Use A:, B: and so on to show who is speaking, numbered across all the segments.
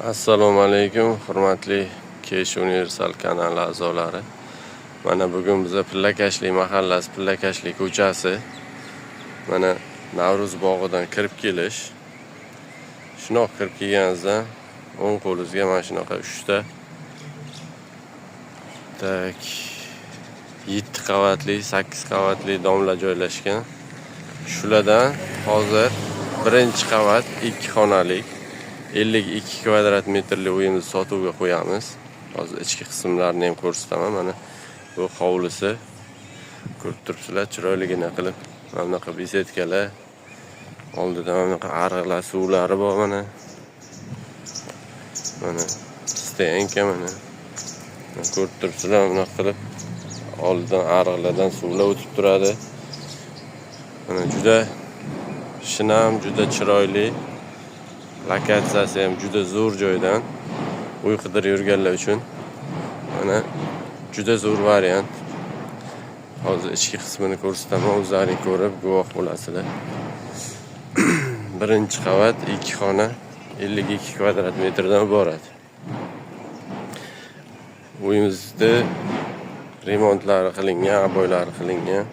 A: Assalomu alaykum, hurmatli Kesh Universal kanali a'zolari. Mana bugun biza Pillakashlik mahallasi, Pillakashlik ko'chasi. Mana Navruz bog'idan kirib kelish. Shundoq kirib kelganingizda o'ng qo'lingizga mana shunaqa 3 ta так 7 qavatli, 8 qavatli domla joylashgan. Shulardan hozir birinchi qavat 2 xonalik 52 kvadrat metrli uyimizni sotuvga qo'yamiz. Hozir ichki qismlarini ham ko'rsataman. Mana bu hovlisi ko'rib turibsizlar, chiroyligina qilib mana bunaqa besetkalar, oldida mana bunaqa ariqlar, suvlari bor mana. Mana stenka mana. Ko'rib turibsizlar, bunaqa qilib oldidan ariqlardan suvlar o'tib turadi. Mana juda shinam, juda chiroyli. Lokatsiyasi ham juda zo'r joydan. Uy qidirib yurganlar uchun mana juda zo'r variant. Hozir ichki qismini ko'rsataman, o'zlaring ko'rib guvoh bo'lasizlar. Birinchi qavat, 2 xona, 52 kvadrat metrdan iborat. Uyimizda remontlari qilingan, oboylari qilingan.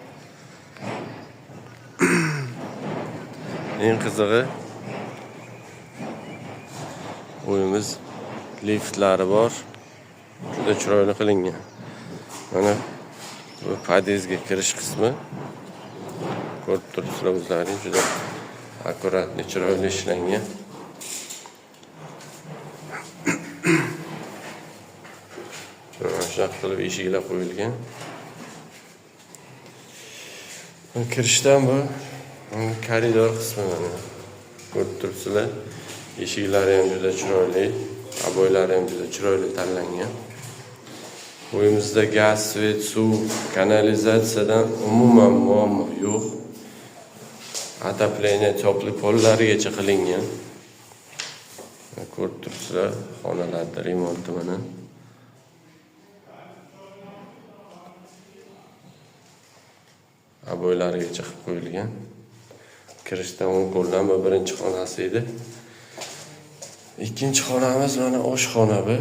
A: Eng qizig'i uyimiz liftlari bor. Juda chiroyli qilingan. Mana bu podyezdga kirish qismi. Ko'rib turibsizlar o'zlaring, juda akkuratniy, chiroyli ishlangan. Mana shunaqa qilib eshiklar qo'yilgan. Kirishdan bu koridor qismi mana. Ko'rib turibsizlar. Eshiklari ham juda chiroyli, oboylari ham juda chiroyli tanlangan. Uyimizda gaz, svet, suv, kanalizatsiyadan umuman muammo yo'q. Отопление, теплый pollarigacha qilingan. Ko'rib turibsizlar, xonalarda remonti mana. Oboylarigacha qilib qo'yilgan. Kirishdan o'ng qo'ldan bu birinchi xonasi edi. Ikkinchi xonamiz mana oshxona bu.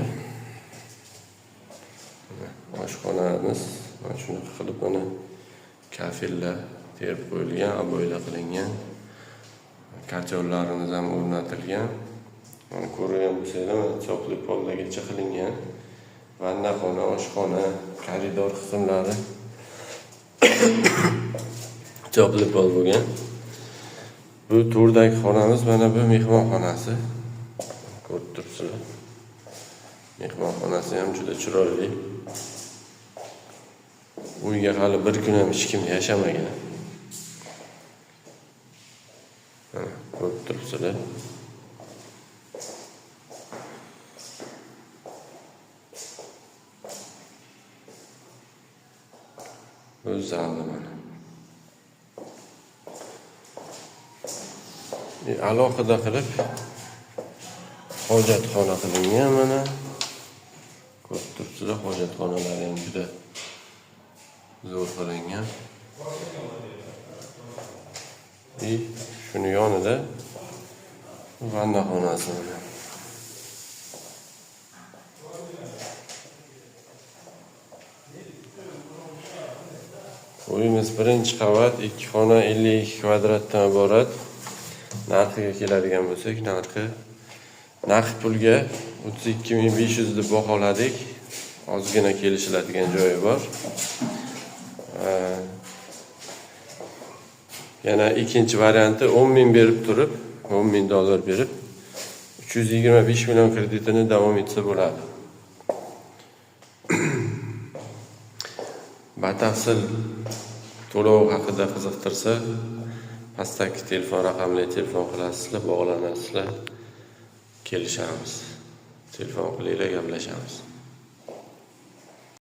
A: Oshxonamiz mana shunaqa qilib mana kafellar terib qo'yilgan, oboylar qilingan. Kotellarimiz ham o'rnatilgan. Mana ko'rgan bo'lsanglar, mana теплый pollargacha qilingan. Vannaxona, oshxona, koridor qismlari теплый pol bo'lgan. Bu to'rdagi xonamiz mana bu mehmonxonasi. Ko'rib turibsizlar. Mehmonxonasi ham juda chiroyli. Uyga hali bir kun ham hech kim yashamagan. Mana ko'rib turibsizlar. Bu zali mana. Alohida qilib hojatxona qilingan mana. Ko'rib turibsizlar, hojatxonalari ham juda zo'r qilingan. Shuni yonida vannaxonasi mana. Uyimiz birinchi qavat, 2 xona, 52 kvadratdan iborat. Narxiga keladigan bo'lsak, narxi naqd pulga 32 500 deb baholadik. Ozgina kelishiladigan joyi bor. Yana ikkinchi varianti 10 ming berib turib, 10 ming dollar berib 325 million kreditini davom etsa bo'ladi. Batafsil to'lov haqida qiziqtirsa, pastdagi telefon raqamli telefon qilasizlar, bog'lanasizlar, kelishamiz. Telefon qilinglar, gaplashamiz.